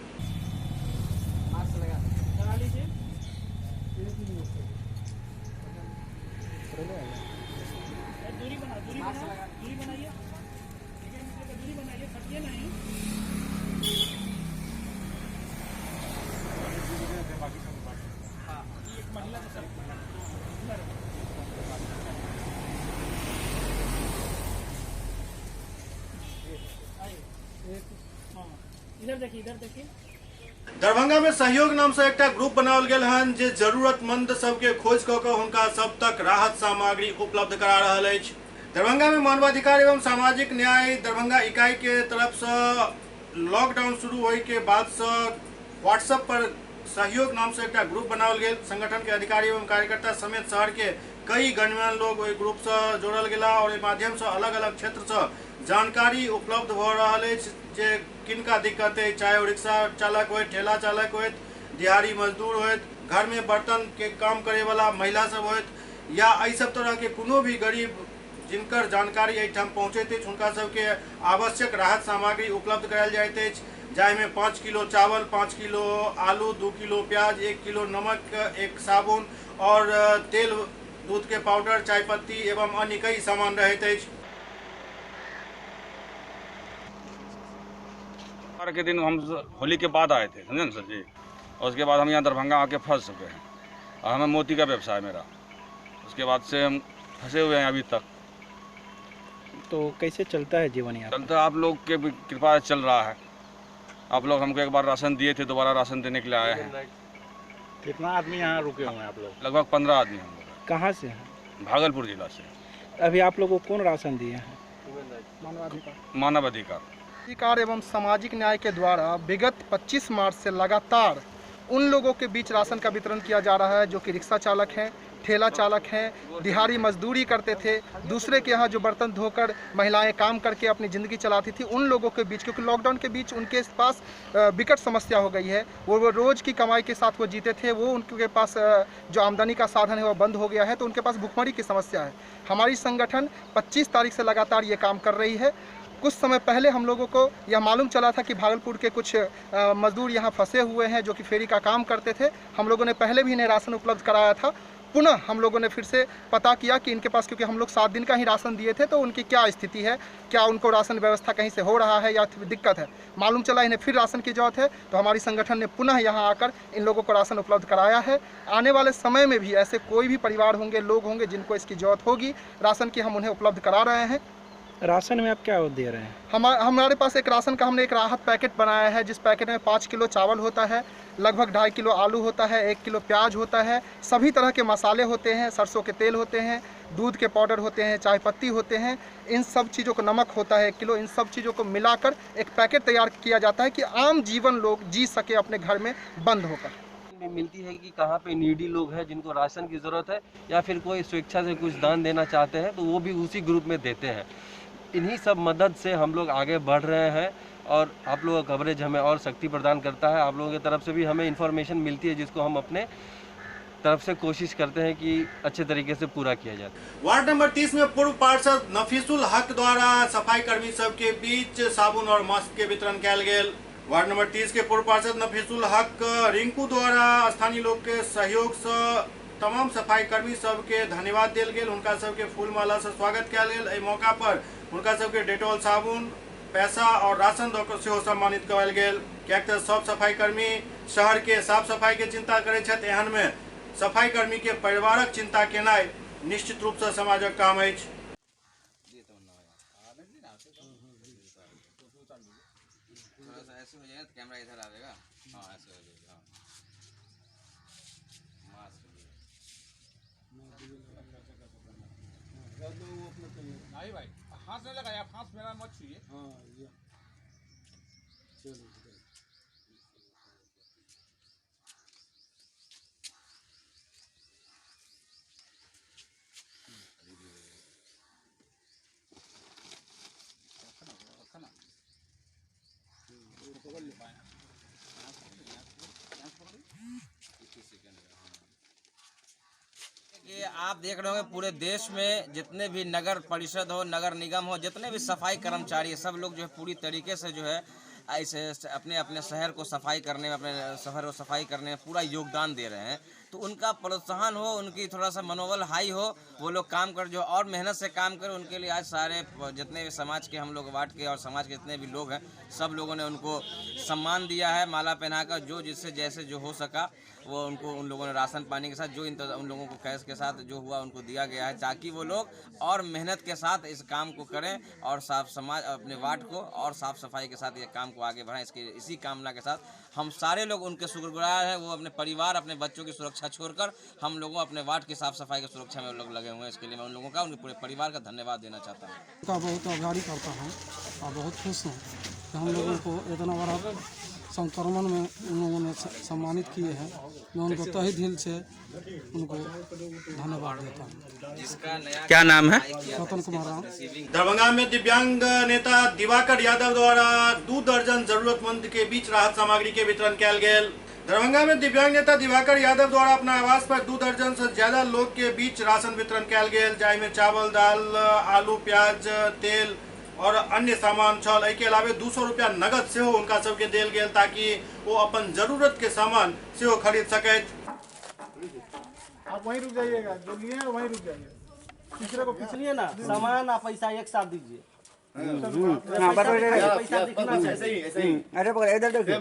इधर देखिए। दरभंगा में सहयोग नाम से एकटा ग्रुप बनाओल गेल हन जे जरूरतमंद सबके खोज कऽ कऽ हुनका सब तक राहत सामग्री उपलब्ध करा रहल अछि। दरभंगा में मानवाधिकार एवं सामाजिक न्याय दरभंगा इकाई के तरफ से लॉकडाउन शुरू होय के बाद से व्हाट्सएप पर सहयोग नाम से एकटा ग्रुप बनाओल गेल। संगठन के अधिकारी एवं कार्यकर्ता समेत शहर के कई गणमान्य लोग ओहि ग्रुप से जोड़ल गेला और एहि माध्यम से अलग अलग क्षेत्र से जानकारी उपलब्ध भऽ रहल अछि जे किनका दिक्कत है, चाहे ओ रिक्शा चालक होय, ठेला चालक होय, दिहाड़ी मजदूर होय, घर में बर्तन के काम करे वाला महिला सब होय, या एहि सब तरह के कोनो भी गरीब जिनकर जानकारी एहिठाम पहुँचैत अछि हुनका सबके आवश्यक राहत सामग्री उपलब्ध करायल जाइत अछि, जाहिमे 5 किलो चावल, 5 किलो आलू, 2 किलो प्याज, 1 किलो नमक, 1 साबुन और तेल, दूध के पाउडर, चाय पत्ती एवं अन्य कई सामान रहैत अछि। के दिन हम होली के बाद आए थे, समझे ना सर जी, और उसके बाद हम यहाँ दरभंगा आके फंस चुके हैं और हमें मोती का व्यवसाय मेरा, उसके बाद से हम फंसे हुए हैं अभी तक। तो कैसे चलता है जीवन यहाँ? चलता आप लोग के कृपा से चल रहा है। आप लोग हमको एक बार राशन दिए थे, दोबारा राशन देने के लिए आए हैं। कितना आदमी यहाँ रुके हुए हैं आप लोग? लगभग 15 आदमी हम लोग। कहाँ से हैं? भागलपुर जिला से। अभी आप लोगों को कौन राशन दिए हैं? मानवाधिकार अधिकार एवं सामाजिक न्याय के द्वारा विगत 25 मार्च से लगातार उन लोगों के बीच राशन का वितरण किया जा रहा है जो कि रिक्शा चालक हैं, ठेला चालक हैं, दिहाड़ी मजदूरी करते थे, दूसरे के यहाँ जो बर्तन धोकर महिलाएं काम करके अपनी ज़िंदगी चलाती थी, उन लोगों के बीच, क्योंकि लॉकडाउन के बीच उनके पास विकट समस्या हो गई है। वो रोज़ की कमाई के साथ वो जीते थे, वो उनके पास जो आमदनी का साधन है वो बंद हो गया है, तो उनके पास भुखमरी की समस्या है। हमारी संगठन 25 तारीख से लगातार ये काम कर रही है। कुछ समय पहले हम लोगों को यह मालूम चला था कि भागलपुर के कुछ मजदूर यहाँ फंसे हुए हैं जो कि फेरी का काम करते थे। हम लोगों ने पहले भी इन्हें राशन उपलब्ध कराया था। पुनः हम लोगों ने फिर से पता किया कि इनके पास, क्योंकि हम लोग 7 दिन का ही राशन दिए थे, तो उनकी क्या स्थिति है, क्या उनको राशन व्यवस्था कहीं से हो रहा है या दिक्कत है। मालूम चला इन्हें फिर राशन की जरूरत है, तो हमारी संगठन ने पुनः यहाँ आकर इन लोगों को राशन उपलब्ध कराया है। आने वाले समय में भी ऐसे कोई भी परिवार होंगे, लोग होंगे जिनको इसकी जरूरत होगी राशन की, हम उन्हें उपलब्ध करा रहे हैं। राशन में आप क्या दे रहे हैं? हमारे पास एक राशन का हमने एक राहत पैकेट बनाया है, जिस पैकेट में 5 किलो चावल होता है, लगभग 2.5 किलो आलू होता है, 1 किलो प्याज होता है, सभी तरह के मसाले होते हैं, सरसों के तेल होते हैं, दूध के पाउडर होते हैं, चाय पत्ती होते हैं, इन सब चीज़ों को, नमक होता है 1 किलो, इन सब चीज़ों को मिलाकर एक पैकेट तैयार किया जाता है कि आम जीवन लोग जी सके अपने घर में बंद होकर। मिलती है कि कहाँ पे नीडी लोग हैं जिनको राशन की ज़रूरत है, या फिर कोई स्वेच्छा से कुछ दान देना चाहते हैं तो वो भी उसी ग्रुप में देते हैं। इन्हीं सब मदद से हम लोग आगे बढ़ रहे हैं और आप लोगों का कवरेज हमें और शक्ति प्रदान करता है। आप लोगों की तरफ से भी हमें इन्फॉर्मेशन मिलती है, जिसको हम अपने तरफ से कोशिश करते हैं कि अच्छे तरीके से पूरा किया जाए। वार्ड नंबर 30 में पूर्व पार्षद नफीसुल हक द्वारा सफाई कर्मी सबके बीच साबुन और मास्क के वितरण कयल गेल। वार्ड नंबर 30 के पूर्व पार्षद नफीसुल हक रिंकू द्वारा स्थानीय लोग के सहयोग से तमाम सफाई कर्मी सबके धन्यवाद देल गेल। हुनका सबके फूल माला से स्वागत कयल गेल। एहि मौका पर हुनका सबके डेटॉल साबुन, पैसा और राशन दऽ कऽ सेहो सम्मानित कयल गेल। किएक तऽ सब सफाई कर्मी शहर के साफ सफाई के चिंता करै छथि, एहन में सफाई कर्मी के परिवारक चिंता केनाइ निश्चित रूप से समाजक काम अछि। नहीं भाई, हाथ नहीं लगाया, हाथ मेरा मत छुइए। हाँ, ये चलो। कि आप देख रहे होंगे पूरे देश में जितने भी नगर परिषद हो, नगर निगम हो, जितने भी सफाई कर्मचारी है, सब लोग जो है पूरी तरीके से जो है ऐसे अपने अपने शहर को सफाई करने में, अपने शहर को सफाई करने में पूरा योगदान दे रहे हैं। तो उनका प्रोत्साहन हो, उनकी थोड़ा सा मनोबल हाई हो, वो लोग काम कर जो और मेहनत से काम कर, उनके लिए आज सारे जितने भी समाज के हम लोग वार्ड के और समाज के जितने भी लोग हैं, सब लोगों ने उनको सम्मान दिया है, माला पहनाकर जो जिससे जैसे जो हो सका वो उनको उन लोगों ने राशन पानी के साथ जो उन लोगों को कैश के साथ जो हुआ उनको दिया गया है, ताकि वो लोग और मेहनत के साथ इस काम को करें और साफ समाज अपने वार्ड को और साफ सफाई के साथ ये काम को आगे बढ़ाएं। इसकी इसी कामना के साथ हम सारे लोग उनके शुक्रगुजार हैं। वो अपने परिवार अपने बच्चों की सुरक्षा छोड़कर हम लोगों अपने वार्ड की साफ सफाई की सुरक्षा में लोग लगे हुए हैं। इसके लिए मैं उन लोगों का, उनके पूरे परिवार का धन्यवाद देना चाहता हूँ। का बहुत आभारी करता हूँ और बहुत खुश हूँ कि हम लोगों को इतना बड़ा संक्रमण में उन लोगों ने सम्मानित किए हैं। मैं उनको तहे दिल से उनको धन्यवाद देता हूँ। क्या नाम है? रतन कुमार राम। दरभंगा में दिव्यांग नेता दिवाकर यादव द्वारा 2 दर्जन जरूरतमंद के बीच राहत सामग्री के वितरण कयल गेल। दरभंगा में दिव्यांग नेता दिवाकर यादव द्वारा अपना आवास पर 2 दर्जन से ज्यादा लोग के बीच राशन वितरण कयल गेल, जाहिमे चावल, दाल, आलू, प्याज, तेल और अन्य सामान छल। एहि के अलावे 200 रुपया नगद सेहो हुनका सबके देल गेल ताकि वो अपन जरूरत के सामान सेहो खरीद सकैत। आप वहीं रुक जाइएगा, जो लिए हैं वहीं रुक जाइए। तीसरे को पिछलिए ना, सामान आप पैसा एक साथ दीजिए। अरे पकड़ इधर देखिए,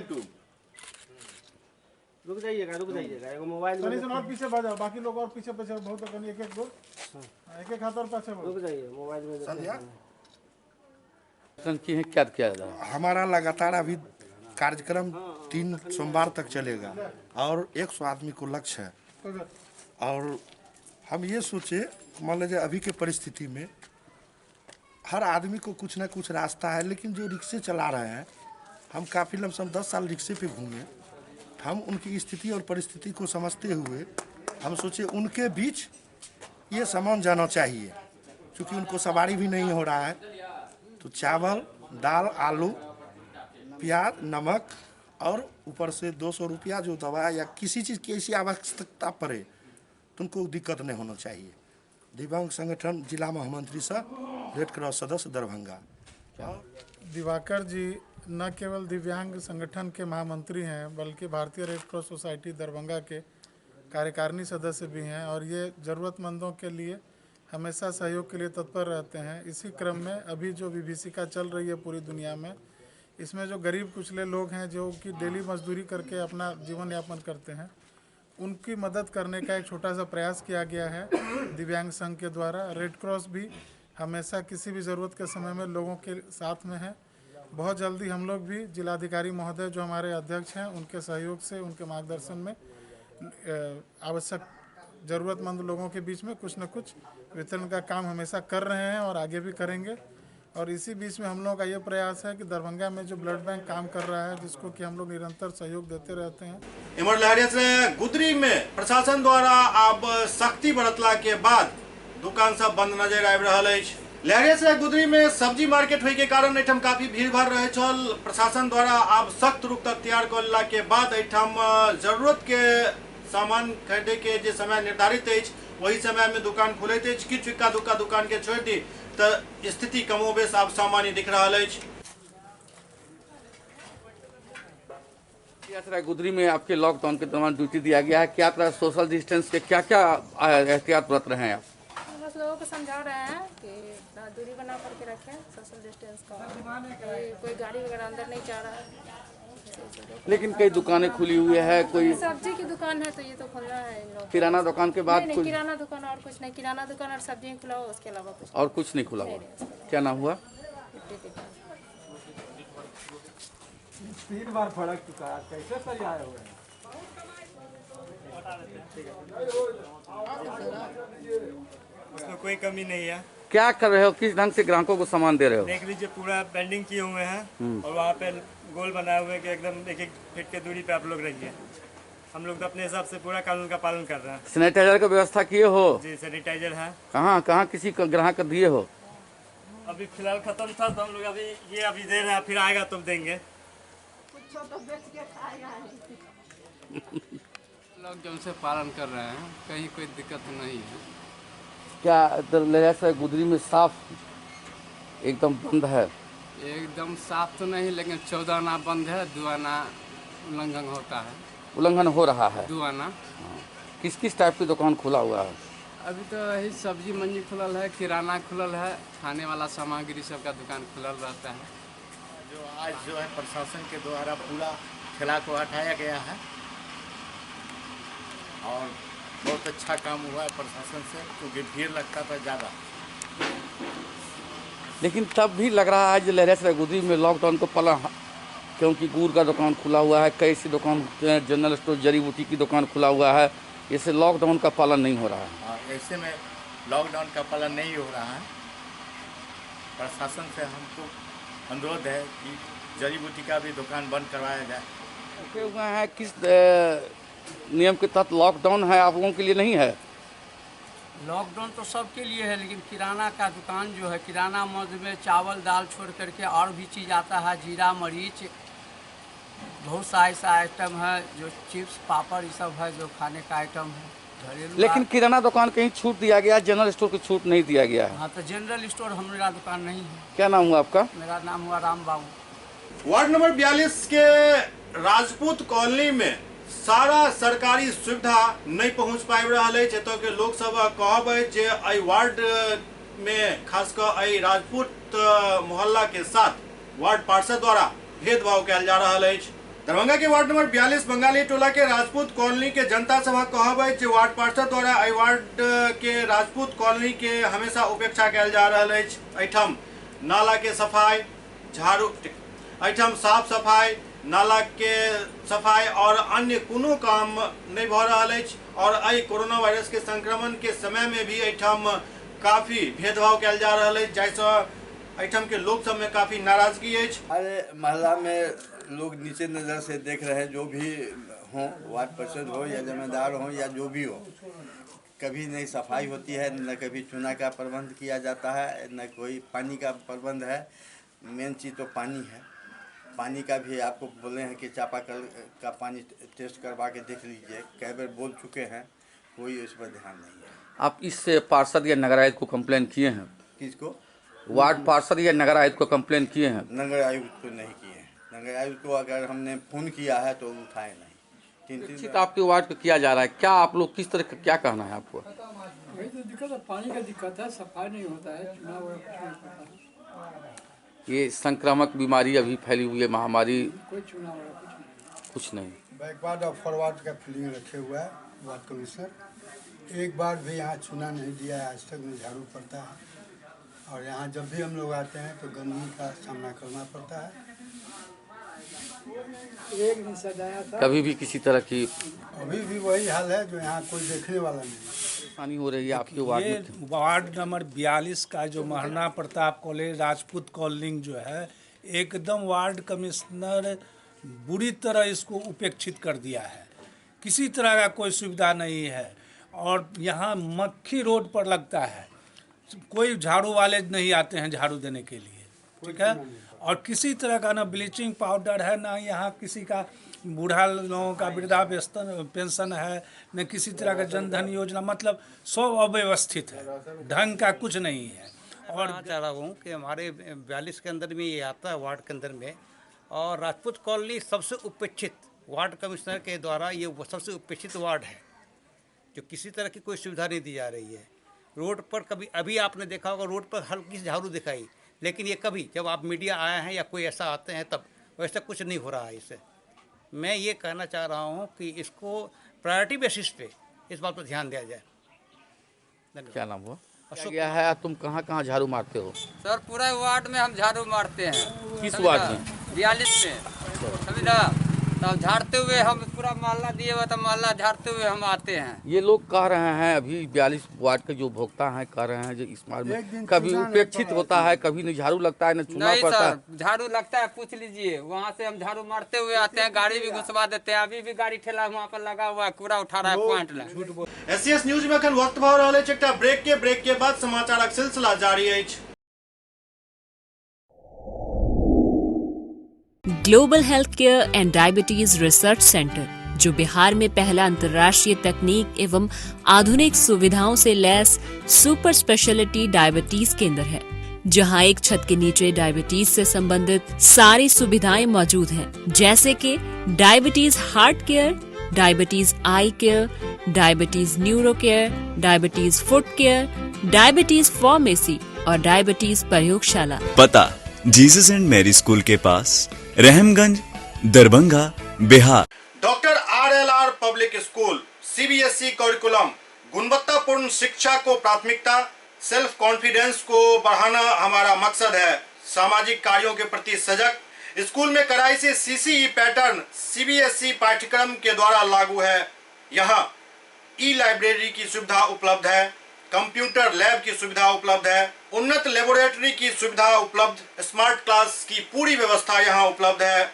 रुक जाइएगा, रुक जाइएगा। एगो मोबाइल में और पीछे बढ़ जाओ, बाकी लोग और पीछे पीछे बहुत एक एक गो एक एक हाथ और पीछे रुक जाइए। मोबाइल में क्या किया हमारा लगातार अभी कार्यक्रम 3 सोमवार तक चलेगा और 100 आदमी को लक्ष्य है। और हम ये सोचे, मान लीजिए अभी के परिस्थिति में हर आदमी को कुछ ना कुछ रास्ता है, लेकिन जो रिक्शे चला रहे हैं, हम काफ़ी लमसम 10 साल रिक्शे पे घूमे, हम उनकी स्थिति और परिस्थिति को समझते हुए हम सोचे उनके बीच ये सामान जाना चाहिए, क्योंकि उनको सवारी भी नहीं हो रहा है। तो चावल, दाल, आलू, प्याज, नमक और ऊपर से 200 रुपया जो दवा या किसी चीज़ की ऐसी आवश्यकता पड़े तो उनको दिक्कत नहीं होना चाहिए। दिव्यांग संगठन जिला महामंत्री सह रेड क्रॉस सदस्य दरभंगा। दिवाकर जी न केवल दिव्यांग संगठन के महामंत्री हैं बल्कि भारतीय रेड क्रॉस सोसाइटी दरभंगा के कार्यकारिणी सदस्य भी हैं और ये ज़रूरतमंदों के लिए हमेशा सहयोग के लिए तत्पर रहते हैं। इसी क्रम में अभी जो विभीषिका चल रही है पूरी दुनिया में, इसमें जो गरीब कुचले लोग हैं जो कि डेली मजदूरी करके अपना जीवन यापन करते हैं, उनकी मदद करने का एक छोटा सा प्रयास किया गया है दिव्यांग संघ के द्वारा। रेड क्रॉस भी हमेशा किसी भी ज़रूरत के समय में लोगों के साथ में है। बहुत जल्दी हम लोग भी जिलाधिकारी महोदय जो हमारे अध्यक्ष हैं उनके सहयोग से, उनके मार्गदर्शन में आवश्यक ज़रूरतमंद लोगों के बीच में कुछ न कुछ वितरण का काम हमेशा कर रहे हैं और आगे भी करेंगे। और इसी बीच में हम लोगों का ये प्रयास है कि दरभंगा में जो ब्लड बैंक काम कर रहा है, जिसको कि हम लोग निरंतर सहयोग देते रहते हैं। इमर लहरिया गुदरी में प्रशासन द्वारा अब सख्ती बरतला के बाद दुकान सब बंद नजर आबि रहल अछि। लहरियासराय गुदरी में सब्जी मार्केट होय के कारण एहिठाम काफी भीड़ भाड़ रहे छल। प्रशासन द्वारा आब सख्त रूप तख्तियार कऽ के बाद एहिठाम जरूरत के सामान खरीदे के जे समय निर्धारित अछि वही समय में दुकान खुलैत अछि। किछु इक्का दुक्का दुकान के छोड़ि दी तऽ स्थिति कमोबेश आब सामान्य दिख रहल अछि। लहरियासराय गुदरी में आपके लॉकडाउन के दौरान ड्यूटी दिया गया है, क्या तरह सोशल डिस्टेंस के क्या क्या एहतियात बरत रहे हैं आप? बस लोगों को समझा रहे हैं कि दूरी बना करके रखें, सोशल डिस्टेंस का, कोई गाड़ी वगैरह अंदर नहीं जा रहा है। लेकिन कई दुकानें खुली हुई है, कोई सब्जी की दुकान है तो ये तो खुलना है इन लोगों। किराना दुकान के बाद? नहीं, किराना दुकान और कुछ नहीं, किराना दुकान और सब्जी खुला हुआ, उसके अलावा कुछ और कुछ नहीं खुला हुआ। क्या नाम हुआ? 3 बार फड़क चुका है, कैसे सही आए हुए हैं? उसमें कोई कमी नहीं है। क्या कर रहे हो, किस ढंग से ग्राहकों को सामान दे रहे हो? देख लीजिए पूरा बेंडिंग किए हुए हैं और वहाँ पे गोल बनाए हुए हैं कि एकदम 1-1 फीट के दूरी पे आप लोग रहिए। हम लोग तो अपने हिसाब से पूरा कानून का पालन कर रहे हैं। सैनिटाइजर का व्यवस्था किए हो? जी सैनिटाइजर है। कहाँ कहाँ किसी ग्राहक को दिए हो? अभी फिलहाल खत्म था तो हम लोग अभी ये अभी दे रहे हैं, फिर आएगा तो देंगे। लॉकडाउन से पालन कर रहे हैं, कहीं कोई दिक्कत नहीं है। क्या लहरियासराय गुदरी में साफ एकदम बंद है? एकदम साफ तो नहीं, लेकिन 14 आना बंद है, 2 आना उल्लंघन होता है। उल्लंघन हो रहा है 2 आना। किस किस टाइप की दुकान खुला हुआ है? अभी तो यही सब्जी मंडी खुलल है, किराना खुलल है, खाने वाला सामग्री सबका दुकान खुलल रहता है। जो आज जो है प्रशासन के द्वारा पूरा ठेला को हटाया गया है और बहुत अच्छा काम हुआ है प्रशासन से, क्योंकि भीड़ लगता था ज़्यादा। लेकिन तब भी लग रहा है जो लहरियासराय गुदरी में लॉकडाउन को पालन, क्योंकि गुड़ का दुकान खुला हुआ है, कई सी दुकान, जनरल स्टोर, जड़ी बूटी की दुकान खुला हुआ है, इससे लॉकडाउन का पालन नहीं हो रहा है। ऐसे में लॉकडाउन का पालन नहीं हो रहा है। प्रशासन से हमको अनुरोध है कि जड़ी बूटी का भी दुकान बंद करवाया जाए। रुके हुए हैं, किस नियम के तहत लॉकडाउन है आप लोगों के लिए नहीं है? लॉकडाउन तो सबके लिए है, लेकिन किराना का दुकान जो है, किराना मद में चावल दाल छोड़ करके और भी चीज़ आता है, जीरा मरीच बहुत सा ऐसा आइटम है, जो चिप्स पापड़ ये सब है जो खाने का आइटम है घरेलू। लेकिन किराना दुकान कहीं छूट दिया गया, जनरल स्टोर को छूट नहीं दिया गया है। हाँ तो जनरल स्टोर हमारा दुकान नहीं है। क्या नाम हुआ आपका? मेरा नाम हुआ राम बाबू। वार्ड नंबर 42 के राजपूत कॉलोनी में सारा सरकारी सुविधा नहीं पहुंच पाबि रहल अछि। एतऽ के लोक सब कहब अछि जे एहि वार्ड में खास कऽ एहि राजपूत मोहल्ला के साथ वार्ड पार्षद द्वारा भेदभाव कयल जा रहल अछि। दरभंगा के वार्ड नंबर 42 बंगाली टोला के राजपूत कॉलोनी के जनता सभा कहब अछि जे वार्ड पार्षद द्वारा एहि वार्ड के राजपूत कॉलोनी के हमेशा उपेक्षा कयल जा रहल अछि। एहिठाम नाला के सफाई, झाड़ू, एहिठाम साफ सफाई, नाला के सफाई और अन्य कोनो काम नहीं भऽ रहल अछि। और एहि कोरोना वायरस के संक्रमण के समय में भी एहिठाम काफी भेदभाव कयल जा रहल अछि, जाहिसँ एहिठाम के लोक सब में काफी नाराजगी अछि। हमारे मोहल्ला में लोग नीचे नज़र से देख रहे हैं, जो भी हों, वार्ड पार्षद हो या जमींदार हो या जो भी हो, कभी नहीं सफाई होती है, न कभी चूना का प्रबंध किया जाता है, न कोई पानी का प्रबंध है। मेन चीज़ तो पानी है। पानी का भी आपको बोले हैं कि चापाकल का पानी टेस्ट करवा के देख लीजिए, कई बार बोल चुके हैं, कोई इस पर ध्यान नहीं है। आप इससे पार्षद या नगर आयुक्त को कंप्लेन किए हैं? किसको? वार्ड पार्षद या नगर आयुक्त को कंप्लेन किए हैं? नगर आयुक्त को नहीं किए हैं। नगर आयुक्त को अगर हमने फ़ोन किया है तो उठाए नहीं। तीन आपके वार्ड को किया जा रहा है, क्या आप लोग किस तरह का क्या कहना है आपको? वही तो दिक्कत है, पानी का दिक्कत है, सफाई नहीं होता है, चुनाव वगैरह कुछ नहीं होता है। ये संक्रामक बीमारी अभी फैली हुई है, महामारी, कोई चुनाव कुछ नहीं, कुछ नहीं। बैकवर्ड और फॉरवर्ड का फीलिंग रखे हुआ है वार्ड कमिश्नर, एक बार भी यहाँ चुना नहीं दिया है आज तक, न झाड़ू पड़ता है। और यहाँ जब भी हम लोग आते हैं तो गंदगी का सामना करना पड़ता है। एक दिन सजाया था, कभी भी किसी तरह की, अभी भी वही हाल है, जो यहाँ कोई देखने वाला नहीं। परेशानी हो रही है आपके वार्ड में? वार्ड नंबर 42 का जो महाराणा प्रताप कॉलेज राजपूत कॉलोनी जो है, एकदम वार्ड कमिश्नर बुरी तरह इसको उपेक्षित कर दिया है। किसी तरह का कोई सुविधा नहीं है। और यहाँ मक्खी रोड पर लगता है, कोई झाड़ू वाले नहीं आते हैं झाड़ू देने के लिए, ठीक है। और किसी तरह का ना ब्लीचिंग पाउडर है, ना यहाँ किसी का बूढ़ा लोगों का वृद्धा पेंशन है, न किसी तरह का जनधन योजना, मतलब सब अव्यवस्थित है, ढंग का कुछ नहीं है। और चाह रहा हूँ कि हमारे 42 के अंदर में ये आता है वार्ड के अंदर में, और राजपूत कॉलोनी सबसे उपेक्षित वार्ड कमिश्नर के द्वारा ये सबसे उपेक्षित वार्ड है, जो किसी तरह की कोई सुविधा नहीं दी जा रही है। रोड पर कभी अभी आपने देखा होगा रोड पर हल्की सी झाड़ू दिखाई, लेकिन ये कभी जब आप मीडिया आए हैं या कोई ऐसा आते हैं तब वैसा कुछ नहीं हो रहा है। इसे मैं ये कहना चाह रहा हूँ कि इसको प्रायोरिटी बेसिस पे इस बात पर ध्यान दिया जाए। क्या नाम हुआ? अशोक। क्या है, तुम कहाँ कहाँ झाड़ू मारते हो? सर पूरा वार्ड में हम झाड़ू मारते हैं। किस वार्ड में? 42 में, समझा। तब झाड़ते हुए हम पूरा मोहल्ला दिए हुए, तो मोहल्ला झाड़ते हुए हम आते हैं। ये लोग कह रहे हैं अभी 42 वार्ड के जो उपभोक्ता हैं कह रहे हैं जो इस वार्ड में कभी उपेक्षित होता है, कभी नहीं झाड़ू लगता है, न चूना पड़ता है। झाड़ू लगता है, पूछ लीजिए, वहाँ से हम झाड़ू मारते हुए आते हैं, गाड़ी भी घुसवा देते हैं। अभी भी गाड़ी ठेला वहाँ पर लगा हुआ है, कूड़ा उठा रहा है पॉइंट ला। एससीएस न्यूज में अखन वक्त भऽ रहल अछि एकटा ब्रेक के बाद समाचारक सिलसिला जारी अछि। Global health care and diabetes research centre, जो बिहार में पहला अंतर्राष्ट्रीय तकनीक एवं आधुनिक सुविधाओं से लैस सुपर स्पेशलिटी डायबिटीज केंद्र है, जहां एक छत के नीचे डायबिटीज से संबंधित सारी सुविधाएं मौजूद हैं, जैसे कि diabetes heart care, diabetes eye care, diabetes neuro care, diabetes foot care, diabetes pharmacy और डायबिटीज प्रयोगशाला। पता जीसस एंड मैरी स्कूल के पास, Rahamganj, Darbhanga, Bihar. Doctor RLR public school, CBSE curriculum, गुणवत्तापूर्ण शिक्षा को प्राथमिकता, सेल्फ कॉन्फिडेंस को बढ़ाना हमारा मकसद है। सामाजिक कार्यों के प्रति सजग, स्कूल में कड़ाई से सीसीई पैटर्न सीबीएसई पाठ्यक्रम के द्वारा लागू है। यहाँ ई लाइब्रेरी की सुविधा उपलब्ध है, कंप्यूटर लैब की सुविधा उपलब्ध है, उन्नत लेबोरेटरी की सुविधा उपलब्ध, स्मार्ट क्लास की पूरी व्यवस्था यहाँ उपलब्ध है।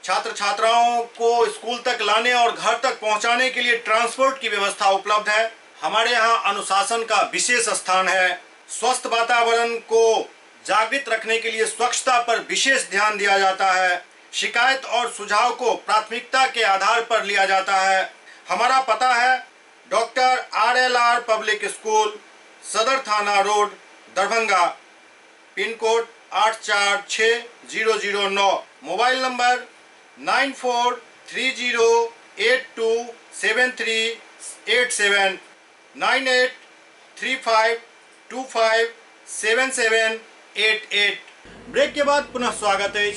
छात्र छात्राओं को स्कूल तक लाने और घर तक पहुँचाने के लिए ट्रांसपोर्ट की व्यवस्था उपलब्ध है। हमारे यहाँ अनुशासन का विशेष स्थान है। स्वस्थ वातावरण को जागृत रखने के लिए स्वच्छता पर विशेष ध्यान दिया जाता है। शिकायत और सुझाव को प्राथमिकता के आधार पर लिया जाता है। हमारा पता है doctor RLR public school, Sadar थाना road, Darbhanga, pin code 846009, mobile number 9430827387, 9835257788। Break के बाद पुनः स्वागत है।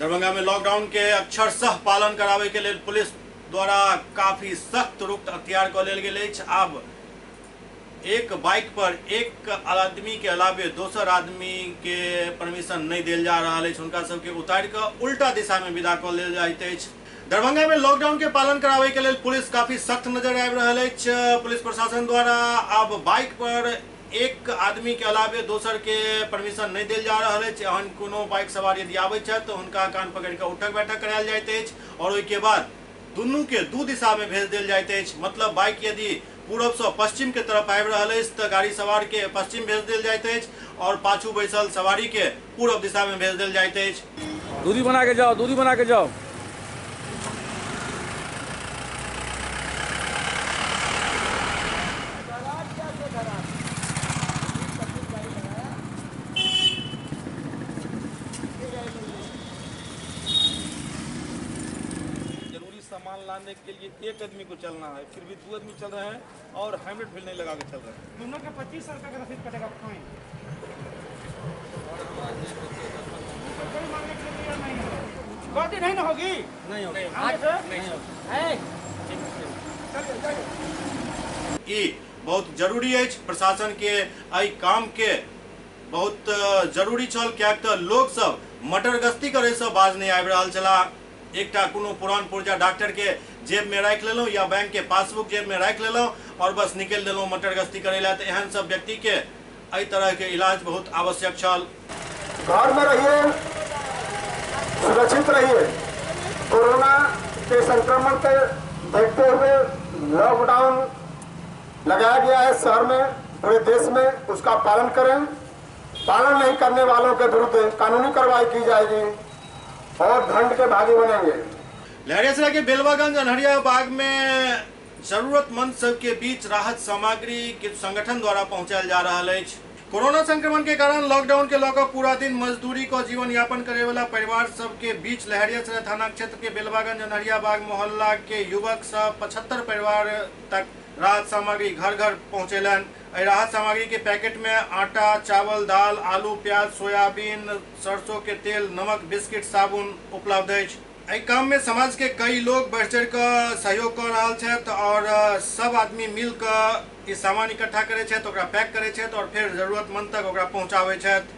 दरभंगा में लॉकडाउन के अक्षरशः पालन करावे के लिए पुलिस द्वारा काफी सख्त रुख अख्तियार कऽ लेल गेल अछि। आब एक बाइक पर एक आदमी के अलावे दोसर आदमी के परमिशन नहीं देल जा रहल अछि। हुनका सबके उतारि कऽ उल्टा दिशा में विदा कऽ लेल जाइत अछि। दरभंगा में लॉकडाउन के पालन करावे के लेल पुलिस काफी सख्त नजर आबि रहल अछि। पुलिस प्रशासन द्वारा आब बाइक पर एक आदमी के अलावे दोसर के परमिशन नहीं देल जा रहल अछि। एहन कोनो बाइक सवार यदि आबै छथि तऽ हुनका कान पकड़ि कऽ उठक बैठक करायल जाइत अछि और ओहिके बाद दुनू के दू दिशा में भेज देल जाइत अछि। मतलब बाइक यदि पूरब से पश्चिम के तरफ आबि रहल अछि तऽ गाड़ी सवार के पश्चिम भेज देल जाइत अछि और पाछू बैसल सवारी के पूरब दिशा में भेज देल जाइत अछि। दूरी बना के जाओ, दूरी बना के जाओ। सामान लाने के लिए एक आदमी को चलना है, फिर भी दो आदमी चल रहे हैं और हेलमेट भी नहीं लगा के चल रहे हैं। दोनों का 25 रुपये का रसीद कटेगा फाइन। गलती नहीं ना होगी? नहीं होगी। ई बहुत जरूरी अछि। प्रशासन के एहि काम के बहुत जरूरी छल, कियाक तऽ लोक सब मटरगश्ती करे से बाज नहीं आबि रहल छलाह। एकटा कोनो पुरान पुर्जा डॉक्टर के जेब में राखि लेलहुँ या बैंक के पासबुक जेब में राखि लेलहुँ और बस निकलि देलहुँ मटरगश्ती करे ला, तऽ एहन सब व्यक्ति के एहि तरह के इलाज बहुत आवश्यक छल। घर में रहिए, सुरक्षित रहिए। कोरोना के संक्रमण के देखते हुए लॉकडाउन लगाया गया है शहर में। पूरे देश में, उसका पालन करें। पालन नहीं करने वालों के विरुद्ध कानूनी कार्रवाई की जाएगी और दंड के भागी बनेंगे। लहरियासराय के बेलवागंज अनहरिया बाग में जरूरतमंद सबके बीच राहत सामग्री के संगठन द्वारा पहुंचायल जा रहा है। कोरोना संक्रमण के कारण लॉकडाउन के लऽ कऽ पूरा दिन मजदूरी को जीवन यापन करे वाला परिवार सबके बीच लहरियासराय थाना क्षेत्र के बेलवागंज अनहरिया बाग मोहल्ला के युवक सब 75 परिवार तक राहत सामग्री घर घर पहुँचेलन। एहि राहत सामग्री के पैकेट में आटा, चावल, दाल, आलू, प्याज, सोयाबीन, सरसों के तेल, नमक, बिस्किट, साबुन उपलब्ध अछि। एहि काम में समाज के कई लोग बढ़ चढ़ कऽ सहयोग कऽ रहल छथि और सब आदमी मिल कऽ ई सामान इकट्ठा करै छथि, ओकरा पैक करै छथि और फेर जरूरतमंद तक ओकरा पहुँचाबै छथि।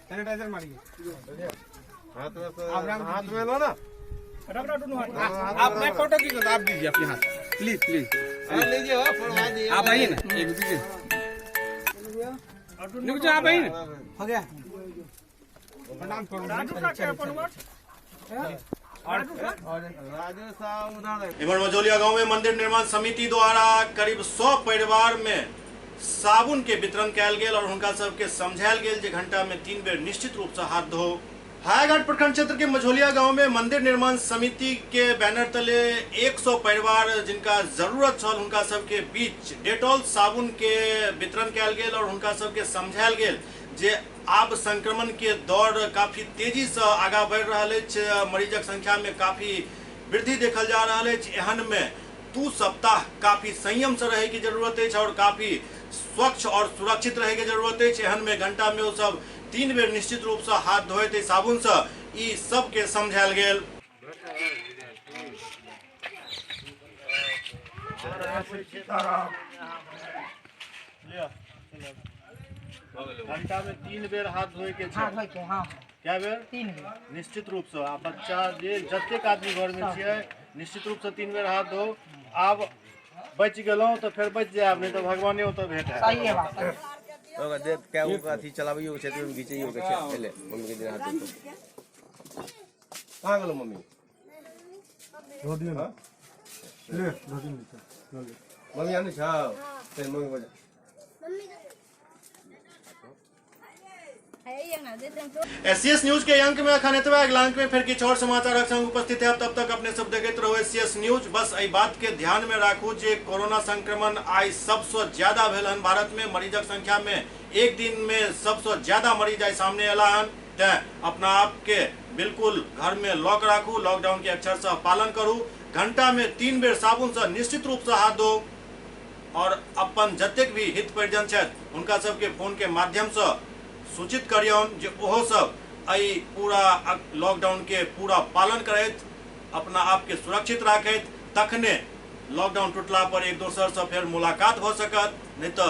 सैनिटाइजर मारिए, हाथ में लो ना। आप मैं फोटो की आप दीजिए अपने हाथ, प्लीज प्लीज लीजिए, आप आइए ना, एक दीजिए, रुक जाओ, आप आइए ना। हो गया। इमर मझौलिया गांव में मंदिर निर्माण समिति द्वारा करीब 100 परिवार में साबुन के वितरण कयल गेल और हुनका सबके समझायल गेल जे घंटा में 3 बेर निश्चित रूप से हाथ धो। हायाघाट प्रखंड क्षेत्र के मझौलिया गांव में मंदिर निर्माण समिति के बैनर तले 100 परिवार जिनका जरूरत छल हुनका सबके बीच डेटॉल साबुन के वितरण कयल गेल और हुनका सबके समझायल गेल जे आब संक्रमण के दौर काफी तेजी से आगा बढ़ि रहल अछि, मरीजक संख्या में काफी वृद्धि देखल जा रहल अछि। एहन में 2 सप्ताह काफी संयम से रहे की जरूरत अछि और काफी स्वच्छ और सुरक्षित रहे के जरूरत अछि। एहन में घंटा में वो सब 3 बेर निश्चित रूप से हाथ धोए साबुन से, ई सबके समझायल गेल। घंटा में 3 बेर हाथ धोए के छै। हाँ, क्या बेर? 3 बेर निश्चित रूप से। आ बच्चा जे जतेक आदमी घर में छियै निश्चित रूप से 3 बेर हाथ धो। आब बचि गेलहुँ तऽ फेर बचि जायब, नहीं तऽ भगवाने ओतऽ भेट हैत। सही है बात। ओकरा देख के ओ अथी चलाबैयो के छै, तऽ घिचैयो के छै। पहिले मम्मी के दिन हाथ धो। कहाँ गेलो मम्मी? धो दियो ना, ले धो दियो नीचे। मम्मी आनै छौ? चल मम्मी बजा। एससीएस न्यूज के अंक में अखन एतबे। अगला अंक में फिर किछु और समाचारक संग उपस्थित है। तब तक अपने सब देखैत रहो एससीएस न्यूज। बस एहि बात के ध्यान में राखू जे कोरोना संक्रमण आइ सबसँ ज्यादा भेल हन भारत में। मरीजक संख्या में एक दिन में सबसँ ज्यादा मरीज आइ सामने अयला हन। तें अपना आप के बिल्कुल घर में लॉक राखू, लॉकडाउन के अक्षरशः पालन करू, घंटा में 3 बेर साबुन से निश्चित रूप से हाथ धो और अपन जतेक भी हित परिजन छथि हुनका सबके फोन के माध्यम से सूचित करियौन जे ओहो सब एहि पूरा लॉकडाउन के पूरा पालन करैत अपना आप के सुरक्षित राखैत, तखने लॉकडाउन टूटला पर एक दोसर से फेर मुलाकात हो सकत। नहीं तो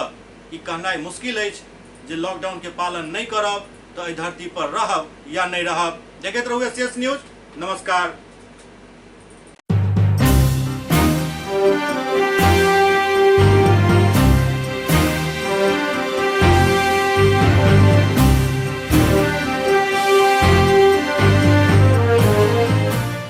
ई कहनाइ मुश्किल अछि जे लॉकडाउन के पालन नहीं करब तो एहि धरती पर रहब या नहीं रहब। देखैत रहू एससीएस न्यूज। नमस्कार।